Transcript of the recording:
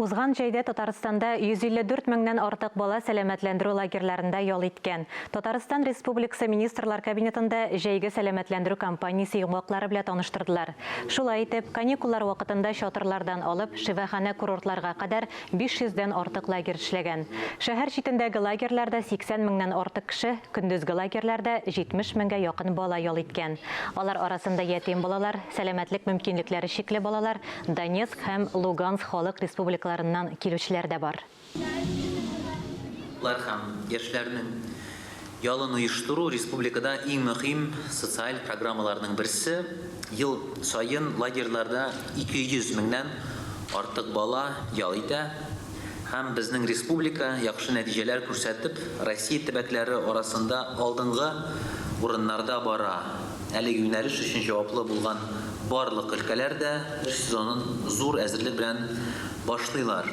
Узган җәйдә Татарстанда 154 меңнән артык бала сәламәтләндерү лагерьларында ял иткән. Татарстан Республикасы Министрлар Кабинетында җәйге сәламәтләндерү кампаниясе йомгаклары белән таныштырдылар. Шулай итеп, каникуллар вакытында чатырлардан алып, шифаханә-курортларга кадәр 500 дән артык лагерь эшләгән. Шәһәр читендәге лагерьларда 80 меңнән артык кеше, көндезге лагерьларда 70 меңгә якын бала ял иткән. Алар арасында ятим балалар, сәламәтлек мөмкинлекләре чикле балалар, Донецк һәм Луганск халык республикаларыннан килүчеләр дә бар. Балалар һәм яшьләрнең ялын оештыру республикада иң мөһим социаль программаларның берсе. Ел саен лагерьларда 200 меңнән артык бала ял итә һәм безнең республика, яхшы нәтиҗәләр күрсәтеп, Россия төбәкләре арасында алдынгы урыннарда бара. Әлеге юнәлеш өчен җаваплы булган барлык өлкәләр дә эш сезонын зур әзерлек белән башлыйлар.